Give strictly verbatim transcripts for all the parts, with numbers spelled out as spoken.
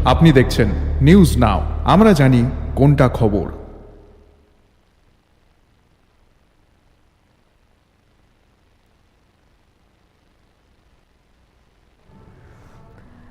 আপনি দেখছেন news now, আমরা জানি কোনটা খবর।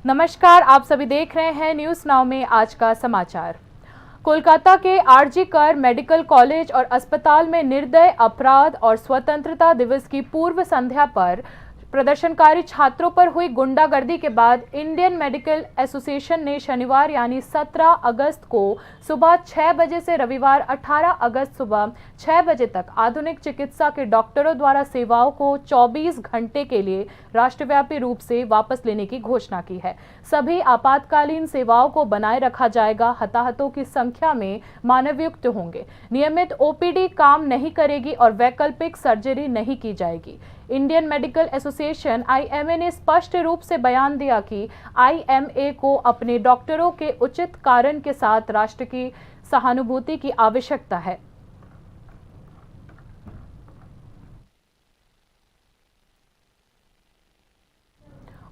नमस्कार, आप सभी देख रहे हैं न्यूज़ नाउ में आज का समाचार। कोलकाता के आरजी कर मेडिकल कॉलेज और अस्पताल में निर्दय अपराध और स्वतंत्रता दिवस की पूर्व संध्या पर प्रदर्शनकारी छात्रों पर हुई गुंडागर्दी के बाद इंडियन मेडिकल एसोसिएशन ने शनिवार यानी सत्रह अगस्त को सुबह छह बजे से रविवार अठारह अगस्त सुबह छह बजे तक आधुनिक चिकित्सा के डॉक्टरों द्वारा सेवाओं को चौबीस घंटे के लिए राष्ट्रव्यापी रूप से वापस लेने की घोषणा की है। सभी आपातकालीन सेवाओं को बनाए रखा जाएगा। हताहतों की संख्या में मानवयुक्त होंगे। नियमित ओपीडी काम नहीं करेगी और वैकल्पिक सर्जरी नहीं की जाएगी। इंडियन मेडिकल एसोसिएशन, आईएमए, ने स्पष्ट रूप से बयान दिया कि आईएमए को अपने डॉक्टरों के उचित कारण के साथ राष्ट्र की सहानुभूति की आवश्यकता है।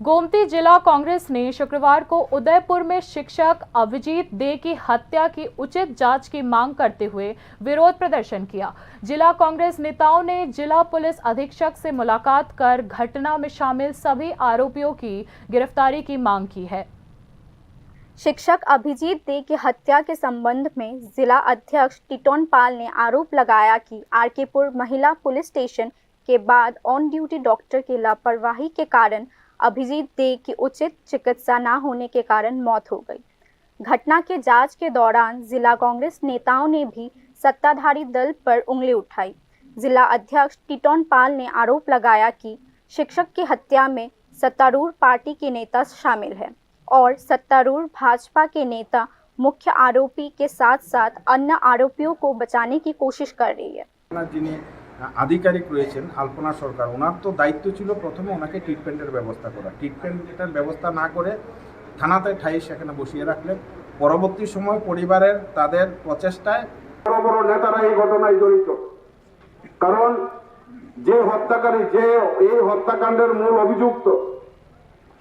गोमती जिला कांग्रेस ने शुक्रवार को उदयपुर में शिक्षक अभिजीत दे की हत्या की उचित जांच की मांग करते हुए विरोध प्रदर्शन किया। जिला कांग्रेस नेताओं ने जिला पुलिस अधीक्षक से मुलाकात कर घटना में शामिल सभी आरोपियों की गिरफ्तारी की मांग की है। शिक्षक अभिजीत दे की हत्या के संबंध में जिला अध्यक्ष टिटोन पाल ने आरोप लगाया कि आरकेपुर महिला पुलिस स्टेशन के बाद ऑन ड्यूटी डॉक्टर की लापरवाही के कारण अभिजीत दे की उचित चिकित्सा ना होने के कारण मौत हो गई। घटना के जांच के दौरान जिला कांग्रेस नेताओं ने भी सत्ताधारी दल पर उंगली उठाई। जिला अध्यक्ष टिटोन पाल ने आरोप लगाया कि शिक्षक की हत्या में सत्तारूढ़ पार्टी के नेता शामिल हैं और सत्तारूढ़ भाजपा के नेता मुख्य आरोपी के साथ-साथ अन्य आरोपियों को बचाने की कोशिश कर रही है। যিনি আধিকারিক রয়েছেন আলপনা সরকার, ওনার তো দায়িত্ব ছিল প্রথমে ওনাকে ট্রিটমেন্টের ব্যবস্থা করা। ট্রিটমেন্টের ব্যবস্থা না করে থানাতে ঠাই সেখানে বসিয়ে রাখলেন। পরবর্তী সময় পরিবারের তাদের প্রচেষ্টায় বড় বড় নেতারা এই ঘটনায় জড়িত। কারণ যে হত্যাকারী, যে এই হত্যাকাণ্ডের মূল অভিযুক্ত,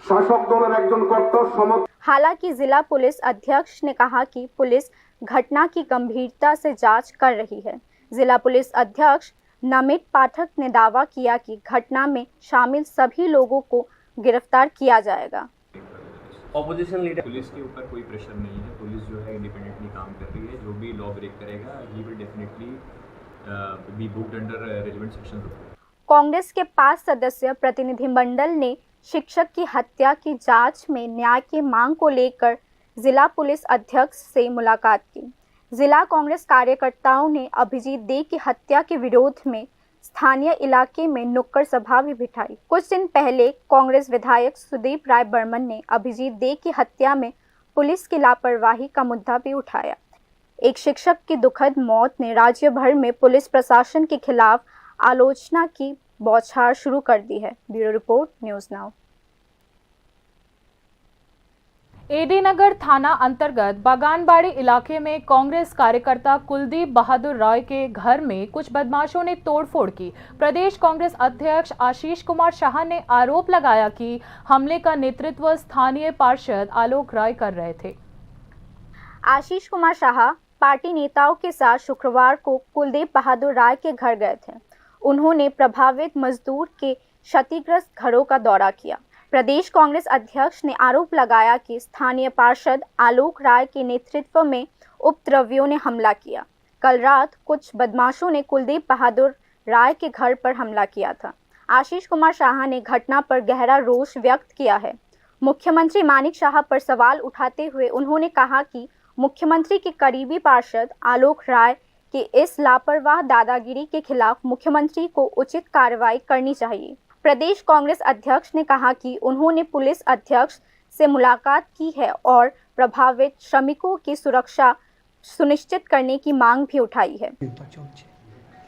শাসক দলের একজন কট্টর সমর্থক। हालांकि जिला पुलिस अध्यक्ष ने कहा कि पुलिस घटना की गंभीरता से जांच कर रही है। जिला पुलिस अध्यक्ष नमित पाठक ने दावा किया कि घटना में शामिल सभी लोगों को गिरफ्तार किया जाएगा। Opposition leader. पुलिस के ऊपर कोई प्रेशर नहीं है, पुलिस जो है इंडिपेंडेंटली काम कर रही है। जो भी लॉ ब्रेक करेगा, he will definitely be booked under relevant section. Congress के पांच सदस्य प्रतिनिधिमंडल ने शिक्षक की हत्या की जांच में न्याय की मांग को लेकर जिला पुलिस अधीक्षक से मुलाकात की। जिला कांग्रेस कार्यकर्ताओं ने अभिजीत दे की हत्या के विरोध में स्थानीय इलाके में नुक्कड़ सभा भी बिठाई। कुछ दिन पहले कांग्रेस विधायक सुदीप राय बर्मन ने अभिजीत दे की हत्या में पुलिस की लापरवाही का मुद्दा भी उठाया। एक शिक्षक की दुखद मौत ने राज्य भर में पुलिस प्रशासन के खिलाफ आलोचना की बौछार शुरू कर दी है। Bureau report, news now. AD Nagar थाना अंतर्गत बागानबाड़ी इलाके में कांग्रेस कार्यकर्ता कुलदीप बहादुर राय के घर में कुछ बदमाशों ने तोड़फोड़ की। प्रदेश कांग्रेस अध्यक्ष आशीष कुमार शाह ने आरोप लगाया कि हमले का नेतृत्व स्थानीय पार्षद आलोक राय कर रहे थे। आशीष कुमार शाह पार्टी नेताओं के साथ शुक्रवार को कुलदीप बहादुर राय के घर गए थे। उन्होंने प्रभावित मजदूर के क्षतिग्रस्त घरों का दौरा किया। प्रदेश कांग्रेस अध्यक्ष ने आरोप लगाया कि स्थानीय पार्षद आलोक राय के नेतृत्व में उपद्रवियों ने हमला किया। कल रात कुछ बदमाशों ने कुलदीप बहादुर राय के घर पर हमला किया था। आशीष कुमार शाह ने घटना पर गहरा रोष व्यक्त किया है। मुख्यमंत्री मानिक शाह पर सवाल उठाते हुए उन्होंने कहा कि मुख्यमंत्री के करीबी पार्षद आलोक राय कि इस लापरवाह दादागिरी के खिलाफ मुख्यमंत्री को उचित कार्रवाई करनी चाहिए। प्रदेश कांग्रेस अध्यक्ष ने कहा कि उन्होंने पुलिस अधीक्षक से मुलाकात की है और प्रभावित श्रमिकों की सुरक्षा सुनिश्चित करने की मांग भी उठाई है। চলছে।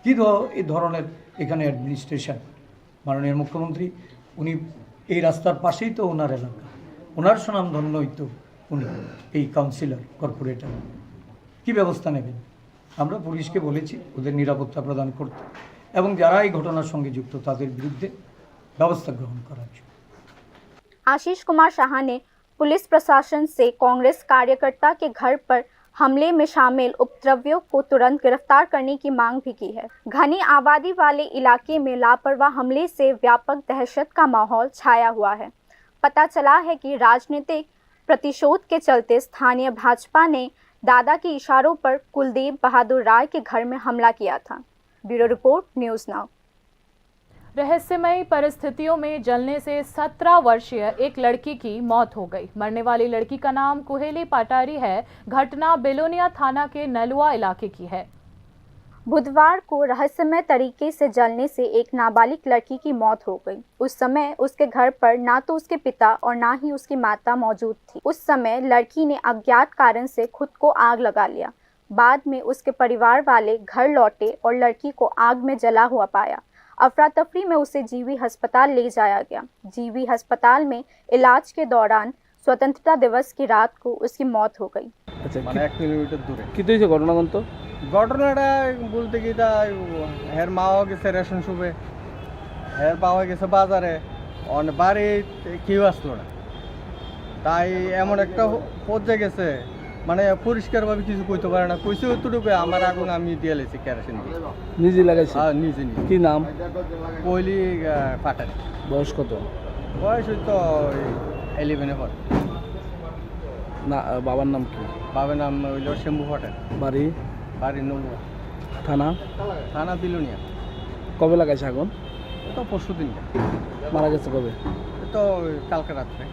কি ধ-, এই ধরনের এখানে অ্যাডমিনিস্ট্রেশন? মাননীয় মুখ্যমন্ত্রী, উনি এই রাস্তার পাশেই তো ওনার এলাকা, ওনার সুনামধন্য হইতো উনি, এই কাউন্সিলর, কর্পোরেটর, কি ব্যবস্থা নেবেন? আমরা পুলিশকে বলেছি ওদের নিরাপত্তা প্রদান করতে এবং যারা এই ঘটনার সঙ্গে যুক্ত তাদের বিরুদ্ধে ব্যবস্থা গ্রহণ করার জন্য। आशीष कुमार शाह ने पुलिस प्रशासन से कांग्रेस कार्यकर्ता के घर पर हमले में शामिल उपद्रवियों को तुरंत गिरफ्तार करने की मांग भी की है। घनी आबादी वाले इलाके में लापरवाह हमले से व्यापक दहशत का माहौल छाया हुआ है। पता चला है कि राजनीतिक प्रतिशोध के चलते स्थानीय भाजपा ने दादा के इशारों पर कुलदीप बहादुर राय के घर में हमला किया था। Bureau report, news now. रहस्यमयी परिस्थितियों में जलने से सत्रह वर्षीय एक लड़की की मौत हो गई। मरने वाली लड़की का नाम कुहेली पाटारी है। घटना बेलोनिया थाना के नलुआ इलाके की है। बुधवार को रहस्यमय तरीके से जलने से एक नाबालिग लड़की की मौत हो गई। उस समय उसके घर पर ना तो उसके पिता और ना ही उसकी माता मौजूद थी। उस समय लड़की ने अज्ञात कारण से खुद को आग लगा लिया। बाद में उसके परिवार वाले घर लौटे और लड़की को आग में जला हुआ पाया। अफरा तफरी में उसे जीवी अस्पताल ले जाया गया। जीवी अस्पताल में इलाज के दौरान स्वतंत्रता दिवस की रात को उसकी मौत हो गई। আচ্ছা, মানে কি, এক কিলোমিটার দূরে। কি হয়েছে ঘটনাগত? ঘটনাটা বলতে কি, তা হের মাও গেছে রেশন শপে, হের বাবা গেছে বাজারে, অন বাড়িত কেউ আসলো না। তাই এমন একটা পর্যায়ে গেছে, মানে পরিষ্কারভাবে কিছু কইতে পারে না। কইছে অতটুকু, "আমার আগুন আমি দিয়ে লেছি কেরোসিন দিয়ে।" নিজে লাগাইছে? হ্যাঁ, নিজে নিজে। কি নাম? কইলি, আহ, পাটারি। বয়স কত? বয়স ওই তো ওই ইলেভেনে পড়ে। না, আহ, বাবার নাম কি? বাবার নাম হইল শম্ভু পাটারি। বাড়ি? বাড়ি নলুয়া। থানা? থানা বিলোনিয়া। কবে লাগাইছে আগুন? এ তো পরশু দিনটা। মারা গেছে কবে? এ তো ওই কালকে রাত্রে।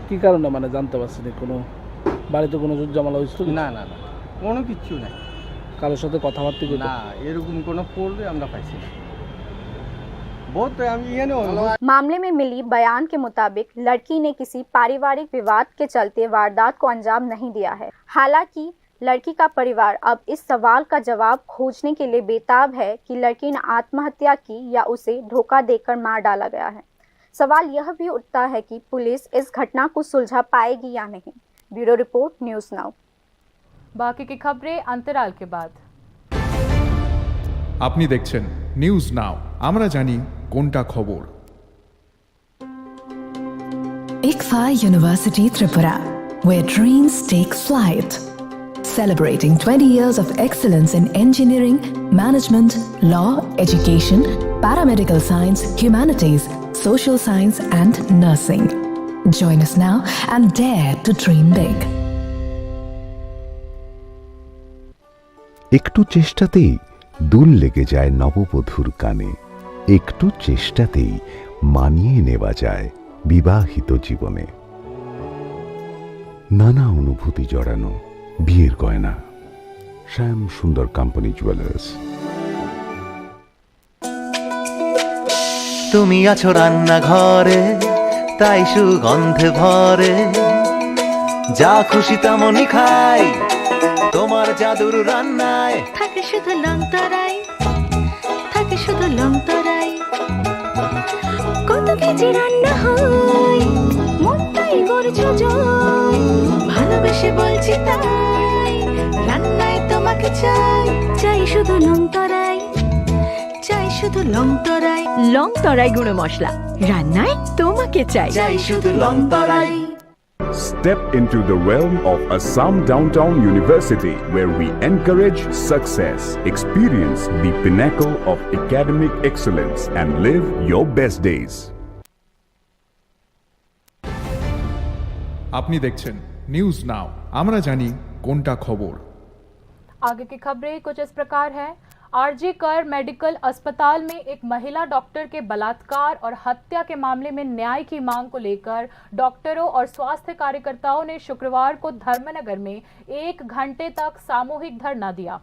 কি কারণে মানে জানতে পারছেন? কোনো বাড়িতে কোনো ঝামেলা হয়েছিল? না, না, না, কোনো কিচ্ছু নাই। কারোর সাথে কথাবার্তা কি হতো? না, এরকম কোনো ফোন আমরা পাইছি না। बहुत আমি এখানে। मामले में मिली बयान के मुताबिक लड़की ने किसी पारिवारिक विवाद के चलते वारदात को अंजाम नहीं दिया है। हालांकि लड़की का परिवार अब इस सवाल का जवाब खोजने के लिए बेताब है कि लड़की ने आत्महत्या की या उसे धोखा देकर मार डाला गया है। सवाल यह भी उठता है कि पुलिस इस घटना को सुलझा पाएगी या नहीं। Bureau report, news now. बाकी की खबरें अंतराल के बाद। আপনি দেখছেন নিউজ নাও, আমরা জানি কোনটা খবর। ICFAI University Tripura, where dreams take flight. Celebrating twenty years of excellence in engineering, management, law, education, paramedical science, humanities, social science, and nursing. Join us now and dare to dream big. একটু চেষ্টাতেই দুল লেগে যায় নববধূর কানে, একটু চেষ্টাতেই মানিয়ে নেওয়া যায় বিবাহিত জীবনে। নানা অনুভূতি জড়ানো বিয়ের গয়না। শ্যাম সুন্দর কোম্পানি জুয়েলার্স। তুমি আছো রান্নাঘরে, তাই সুগন্ধে ভরে। যা খুশি তেমনই খাই, তোমার জাদুর রান্নায়। থাকে শুধু লংতরাই, থাকে শুধু লংতরাই। কত কেজি রান্না হয়, মনটাই গড়েছ জয়। ভালোবেসে বলছি তাই, রান্নায় তোমাকে চাই, চাই শুধু লংতরাই। চাই শুধু লংতরাই। লংতরাই গুঁড়ো মশলা, রান্নায় তোমাকে চাই। চাই শুধু লংতরাই। Step into the realm of Assam Downtown University, where we encourage success, experience the pinnacle of academic excellence, and live your best days. আপনি দেখছেন নিউজ নাও, আমরা জানি কোনটা খবর। आगे की खबरें कुछ इस प्रकार हैं। आरजी कर मेडिकल अस्पताल में एक महिला डॉक्टर के बलात्कार और हत्या के मामले में न्याय की मांग को लेकर डॉक्टरों और स्वास्थ्य कार्यकर्ताओं ने शुक्रवार को धर्मनगर में एक घंटे तक सामूहिक धरना दिया।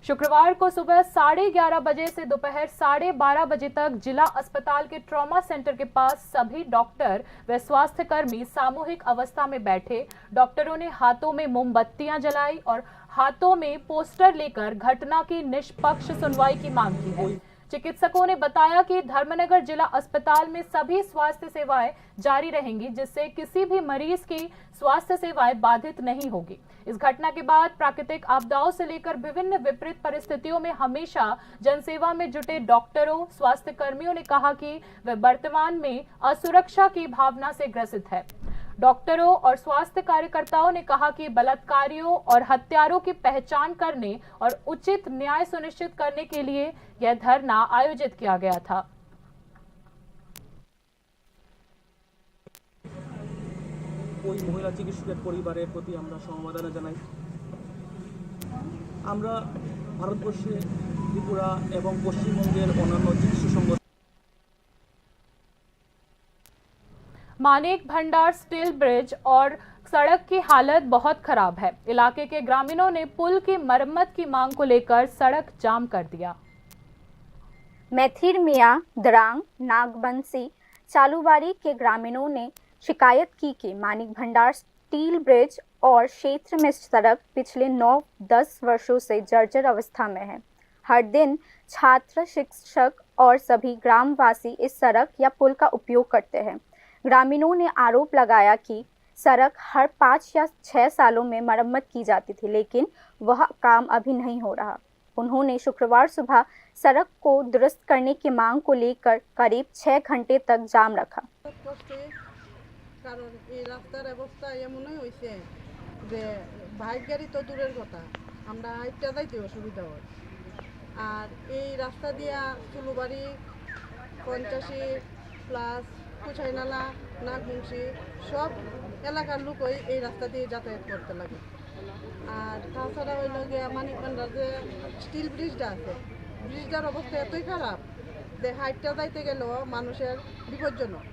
शुक्रवार को सुबह साढ़े ग्यारह बजे से दोपहर साढ़े बारह बजे तक जिला अस्पताल के ट्रॉमा सेंटर के पास सभी डॉक्टर व स्वास्थ्यकर्मी सामूहिक अवस्था में बैठे। डॉक्टरों ने हाथों में मोमबत्तियां जलाई और हाथों में पोस्टर लेकर घटना की निष्पक्ष सुनवाई की मांग की है। चिकित्सकों ने बताया कि धर्मनगर जिला अस्पताल में सभी स्वास्थ्य सेवाएं जारी रहेंगी, जिससे किसी भी मरीज की स्वास्थ्य सेवाएं बाधित नहीं होगी। इस घटना के बाद प्राकृतिक आपदाओं से लेकर विभिन्न विपरीत परिस्थितियों में हमेशा जनसेवा में जुटे डॉक्टरों, स्वास्थ्य कर्मियों ने कहा कि वे वर्तमान में असुरक्षा की भावना से ग्रसित है। डॉक्टरों और स्वास्थ्य कार्यकर्ताओं ने कहा कि बलात्कारियों और हत्यारों की पहचान करने और उचित न्याय सुनिश्चित करने के लिए यह धरना आयोजित किया गया था। ওই মহিলা চিকিৎসকের পরিবারের প্রতি আমরা সমবেদনা জানাই। আমরা ভারতবর্ষে ত্রিপুরা এবং পশ্চিমবঙ্গের অন্যান্য চিকিৎসা সংগঠন मानिक भंडार स्टील ब्रिज और सड़क की हालत बहुत खराब है। इलाके के ग्रामीणों ने पुल की मरम्मत की मांग को लेकर सड़क जाम कर दिया। मैथिर मिया, दरांग, नागबंसी, चालूबारी के ग्रामीणों ने शिकायत की कि मानिक भंडार स्टील ब्रिज और क्षेत्र में सड़क पिछले नौ दस वर्षों से जर्जर अवस्था में है। हर दिन छात्र, शिक्षक और सभी ग्रामवासी इस सड़क या पुल का उपयोग करते हैं। ग्रामीणों ने आरोप लगाया कि सड़क हर पाँच या छह सालों में मरम्मत की जाती थी, लेकिन वह काम अभी नहीं हो रहा। उन्होंने शुक्रवार सुबह सड़क को दुरुस्त करने की मांग को लेकर करीब छह घंटे तक जाम रखा। কারণ এই রাস্তার অবস্থা এমনই হয়েছে যে বাইক গাড়ি তো দূরের কথা, আমরা হাইটটা যাইতে অসুবিধা হয়। আর এই রাস্তা দিয়া চুলুবাড়ি, পঞ্চাশি প্লাস, কুচাইনালা, নাগমুন্সি সব এলাকার লোকই এই রাস্তা দিয়ে যাতায়াত করতে লাগে। আর তাছাড়া হইল গিয়া মানিক ভান্ডার যে স্টিল ব্রিজটা আছে, ব্রিজটার অবস্থা এতই খারাপ যে হাইটটা যাইতে গেলেও মানুষের বিপজ্জনক।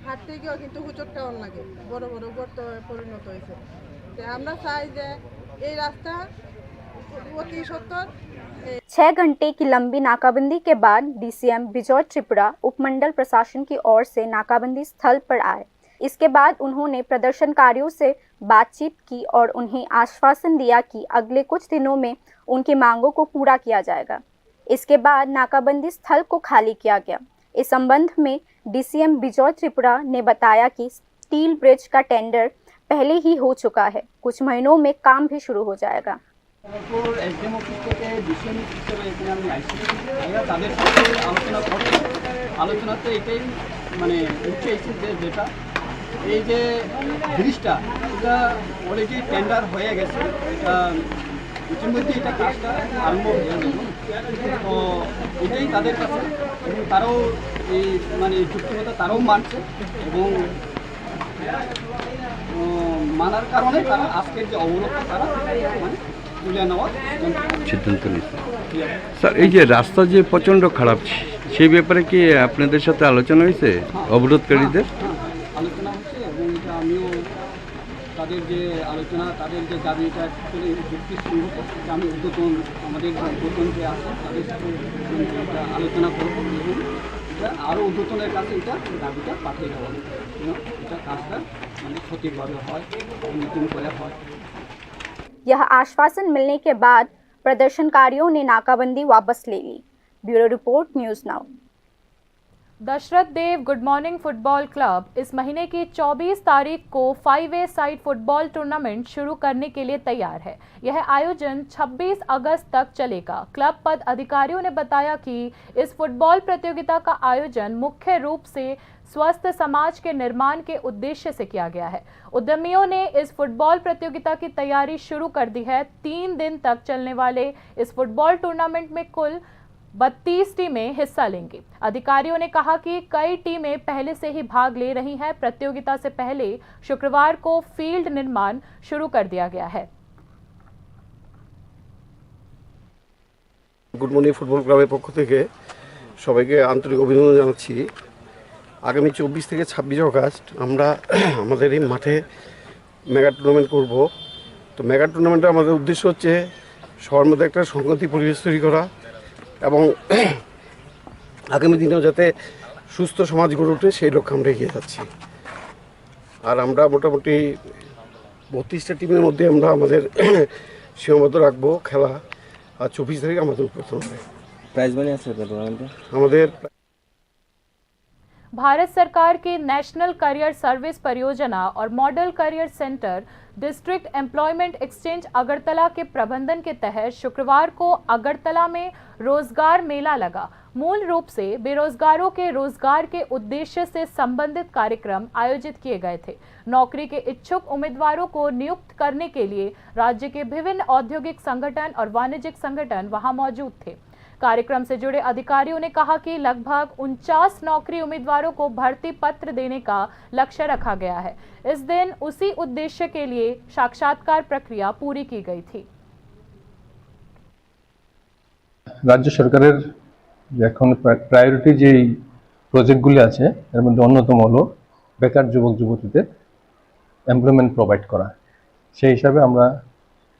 হাঁটতে গিয়েও কিন্তু হুচট খাওয়ান লাগে, বড় বড় গর্তে পরিণত হয়েছে। তো আমরা চাই যে এই রাস্তা অতি সত্বর छह घंटे की लंबी नाकाबंदी के बाद डीसीएम विजय त्रिपुरा उपमंडल प्रशासन की ओर से नाकाबंदी स्थल पर आए। इसके बाद उन्होंने प्रदर्शनकारियों से बातचीत की और उन्हें आश्वासन दिया कि अगले कुछ दिनों में उनकी मांगों को पूरा किया जाएगा। इसके बाद नाकाबंदी स्थल को खाली किया गया। इस संबंध में डीसीएम विजय त्रिपुरा ने बताया कि स्टील ब्रिज का टेंडर पहले ही हो चुका है, कुछ महीनों में काम भी शुरू हो जाएगा। তারপর এসডিএম অফিস থেকে ডিসিএম হিসেবে এখানে আমি আইসি। এরা তাদের সাথে আলোচনা করে, আলোচনাতে এটাই মানে উঠে এসেছে যে যেটা এই যে ব্রিজটা, এটা অলরেডি টেন্ডার হয়ে গেছে, এটা ইতিমধ্যে এটা কাজটা আরম্ভ হয়ে গেল। তো এটাই তাদের কাছে, এবং তারাও এই মানে যুক্তিকতা তারাও মানছে, এবং উম, মানার কারণে তারা আজকের যে অবরোধটা তারা মানে তুলে নেওয়ার জন্য সিদ্ধান্ত নিচ্ছে। স্যার, এই যে রাস্তা যে প্রচণ্ড খারাপ, সেই ব্যাপারে কি আপনাদের সাথে আলোচনা হয়েছে অবরোধকারীদের? হ্যাঁ, আলোচনা হচ্ছে, এবং এটা আমিও তাদের যে আলোচনা, তাদের যে দাবিটা অ্যাকচুয়ালি যুক্তিসঙ্গত, এটা আমি ঊর্ধ্বতন, আমাদের যে ঊর্ধ্বতন যে আছে তাদের সাথে আমি এটা আলোচনা করবো, এবং এটা আরও ঊর্ধ্বতনের কাছে এটা দাবিটা পাঠিয়ে দেওয়া হবে, যেন এটা কাজটা মানে সঠিকভাবে হয়, উন্নতি করে হয়। यह आश्वासन मिलने के बाद प्रदर्शनकारियों ने नाकाबंदी वापस ले ली। Bureau report, news now. Dasharath Deb good morning football club इस महीने की चौबीस तारीख को five a side football tournament शुरू करने के लिए तैयार है। यह आयोजन छब्बीस अगस्त तक चलेगा। क्लब पद अधिकारियों ने बताया कि इस फुटबॉल प्रतियोगिता का आयोजन मुख्य रूप से स्वस्थ समाज के निर्माण के उद्देश्य से किया गया है। उद्यमियों ने इस फुटबॉल प्रतियोगिता की तैयारी शुरू कर दी है। तीन दिन तक चलने वाले इस फुटबॉल टूर्नामेंट में कुल बत्तीस टीमें हिस्सा लेंगी। अधिकारियों ने कहा कि कई टीमें पहले से ही भाग ले रही हैं। प्रतियोगिता से पहले शुक्रवार को फील्ड निर्माण शुरू कर दिया गया है। গুড মর্নিং ফুটবল ক্লাবের পক্ষ থেকে সবাইকে আন্তরিক অভিনন্দন জানাচ্ছি। আগামী চব্বিশ থেকে ছাব্বিশ অগাস্ট আমরা আমাদের এই মাঠে মেগা টুর্নামেন্ট করব। তো মেগা টুর্নামেন্টে আমাদের উদ্দেশ্য হচ্ছে সবার মধ্যে একটা সংহতি পরিবেশ তৈরি করা এবং আগামী দিনেও যাতে সুস্থ সমাজ গড়ে ওঠে, সেই লক্ষ্যে আমরা এগিয়ে যাচ্ছি। আর আমরা মোটামুটি বত্রিশটা টিমের মধ্যে আমরা আমাদের সীমাবদ্ধ রাখবো খেলা। আর চব্বিশ তারিখ আমাদের উদ্বোধন হবে। প্রাইজ মানি আছে আপনার টুর্নামেন্টে? আমাদের भारत सरकार की नेशनल करियर सर्विस परियोजना और model career centre district employment exchange Agartala के प्रबंधन के तहत शुक्रवार को अगरतला में रोजगार मेला लगा। मूल रूप से बेरोजगारों के रोजगार के उद्देश्य से संबंधित कार्यक्रम आयोजित किए गए थे। नौकरी के इच्छुक उम्मीदवारों को नियुक्त करने के लिए राज्य के विभिन्न औद्योगिक संगठन और वाणिज्यिक संगठन वहां मौजूद थे। कार्यक्रम से जुड़े अधिकारियों ने कहा कि लगभग उनचास नौकरी उम्मीदवारों को भर्ती पत्र देने का लक्ष्य रखा गया है। इस दिन उसी उद्देश्य के लिए साक्षात्कार प्रक्रिया पूरी की गई थी। রাজ্য সরকারের যে এখন প্রায়োরিটি যেই প্রজেক্টগুলি আছে, এর মধ্যে অন্যতম হলো বেকার যুবক যুবতীদের এমপ্লয়মেন্ট প্রোভাইড করা। সেই হিসাবে আমরা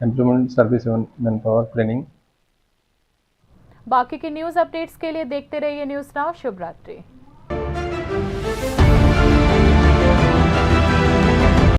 এমপ্লয়মেন্ট সার্ভিস এবং ম্যান পাওয়ার প্ল্যানিং बाकी की न्यूज अपडेट्स के लिए देखते रहिए न्यूज नाउ। शुभ रात्रि।